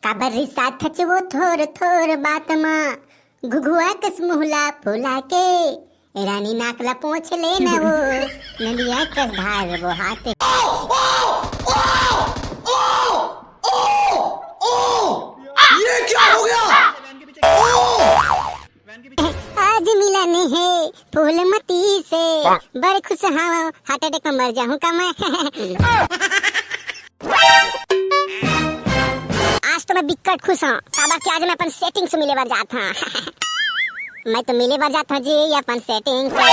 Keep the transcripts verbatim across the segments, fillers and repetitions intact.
काबर रिसाथच वो थोर थोर बात मा, घुघुआ कस मुहला फुला के। रानी नाक ला पोंछ ले न वो, नदिया कस धार बोहात हे। ये क्या हो गया? आज मिलन हे फूलमती से, बड़ खुश हवं, हार्ट अटैक में मर जाहूं का मैं? आज तो मैं बिक्कट खुश हवं, काबर कि आज मैं अपन सेटिंग से मिले बर जात हवं। मैं तो मिले बर जात हवं जी अपन सेटिंग से,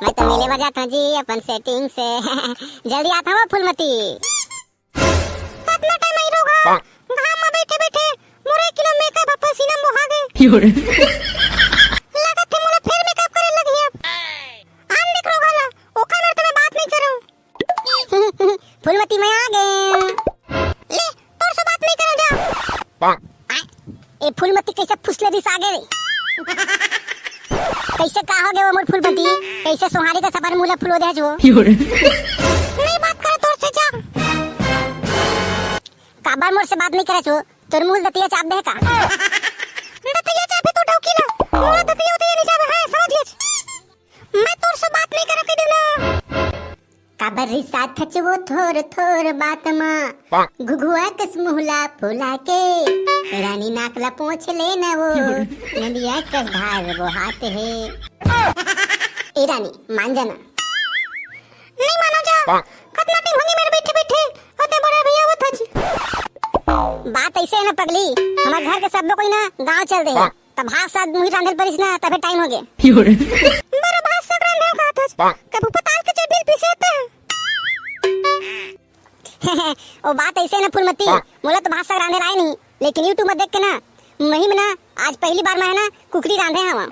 मैं तो मिले बर जात हवं जी अपन सेटिंग से। जल्दी आत हवं फूलमती। कतना टाइम आई रोगहा? घाम में बैठे बैठे मोर एक किलो मेकअप ह पसीना में बोहा गे। लगत हे मोला फेर मेकअप करे लगही अब। आन देख रोगहा ला, ओकर मेर तो मैं बात नहीं करूं। फूलमती मैं आ गे। ले, तोर से बात नहीं करूं जा। ए फूलमती कैसे फुसले दिस आ गे रे? कैसे का हो गे वो मोर फूलमती? कैसे सोहारी का सबर मुला फुलो दे जो? नहीं बात करे तोर से जा। काबर मोर से बात नहीं करे छो? तोर मुंह दतिया चाप दे का? दतिया चापे तो डौकी ला। मोला दतिया उतिया नहीं चापे, हां, समझ गेच। मैं तोर से बात नहीं करे कह देना। काबर रिसाथच वो थोर थोर बात मा, घुघुआ कस मुहला फुला के। रानी नाक ला पोंछ ले न वो, नदिया कस धार बोहात हे। ए रानी, मान जाना। नहीं मानो जा। कतना टाइम होगे मेर बैठे बैठे, अते बड़ा भैया वो थच। बात ऐसे हे ना पगली, हमर घर के सब्बो कोई ना गांव चल दे हे। तब भात साग मुही रांधे ल परिस ना, तभे टाइम हो गे। बड़ा भात साग रांधे हो का थच? कभू पताल के चटनी ल पीसे होते हैं। ओ बात ऐसे ना फूलमती, मोला तो भात साग रांधे आए नहीं, लेकिन YouTube में देख के ना, मही में ना, आज पहली बार मैं ना कुकरी रांधे हवं।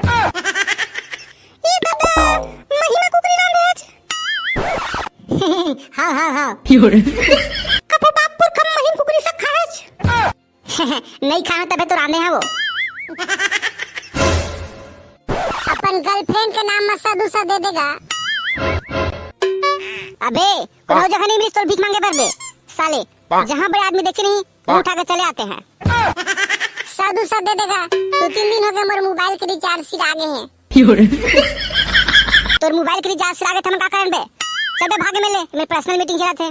ए दादा, मही में कुकरी रांधे आज? हां, हां, हां। कभू बाप पुरखा मही में कुकरी साग खाए हच? नहीं खाए हंव तभे तो रांधे हंव वो। अपन गर्लफ्रेंड के नाम में सदुसा दे देगा। अबे, कोनो जगह नहीं मिलिस तोर भीख मांगे बर बे। साले, जहां बड़े आदमी देखे नहीं, वहां उठा के चले आते हैं। सदुसा दे देगा। दो तीन दिन हो गए, मोर मोबाइल के रिचार्ज सिरा गे हे। तोर मोबाइल के रिचार्ज सिरा गे त हमन का करन बे? चल बे भागे मेले, मेर पर्सनल मीटिंग चलत हे।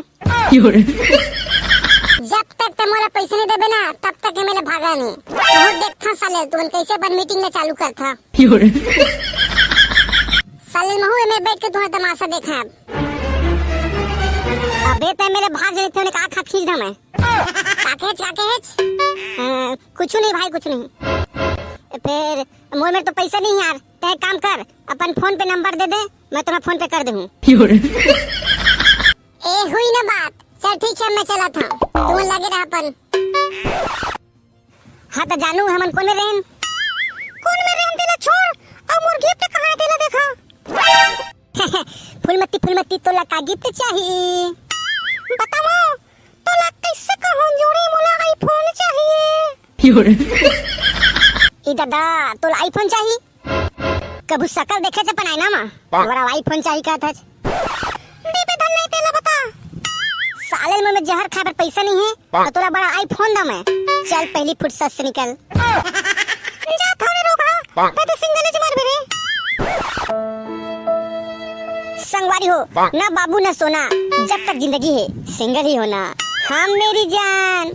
जब तक ते मोला पैसा नहीं देबे ना, तब तक ये मेले भागा नहीं। बहुत देखथन साले, तुमन कैसे अपन मीटिंग में चालू करथा। साले महू एमे बैठ के तुम्हारा तमाशा देखा अब। अबे ते मेले भाग जाने थे, उन्हें कहा खा खींच दा मैं। का कहेच, का कहेच? अ, कुछ नहीं भाई, कुछ नहीं। फिर मोर में तो पैसा नहीं यार, ते एक काम कर, अपन फोन पे नंबर दे दे, मैं तुम्हें फोन पे कर दूँ। ए, हुई ना बात। चल ठीक है, मैं चलत हंव, तुम लगे रहा अपन। हाँ तो जानू, हमन कोन में रहेन? कोन में रहेन तेला छोड़, अउ मोर गिफ्ट कहाँ हे तेला देखा। फूलमती, फूलमती, तोला का गिफ्ट चाही? बताओ, तोला कैसे कहूँ जोड़ी, मोला आईफोन चाहिए। ई दादा, तोला आईफोन चाही? कभू सकल देखे च अपन आईना मा? बड़ा आईफोन चाही कहत हच। देबे धन नहीं तेला बता। साले मन में जहर खाए बर पैसा नहीं है, तो तोला बड़ा आईफोन दा मैं। चल पहली फुर्सत से निकल। जा थोड़े रोग हा, मैं तो सिंगल ज मरबे रे। संगवारी हो, ना बाबू ना सोना, जब तक जिंदगी है, सिंगल ही होना। हाँ मेरी जान।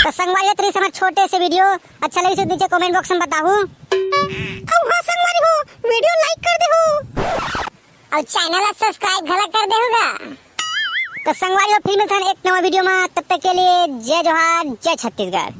तो संगवारी हो, इतनी समय छोटे से वीडियो अच्छा लगिस त नीचे कमेंट बॉक्स में बताहू। अउ हाँ संगवारी हो, वीडियो लाइक कर देहू। अउ चैनल ला सब्सक्राइब घला कर देहू गा। तो संगवारी हो, फिर मिलथन एक नवा वीडियो में, तब तक के लिए जय जोहार, जय छत्तीसगढ़।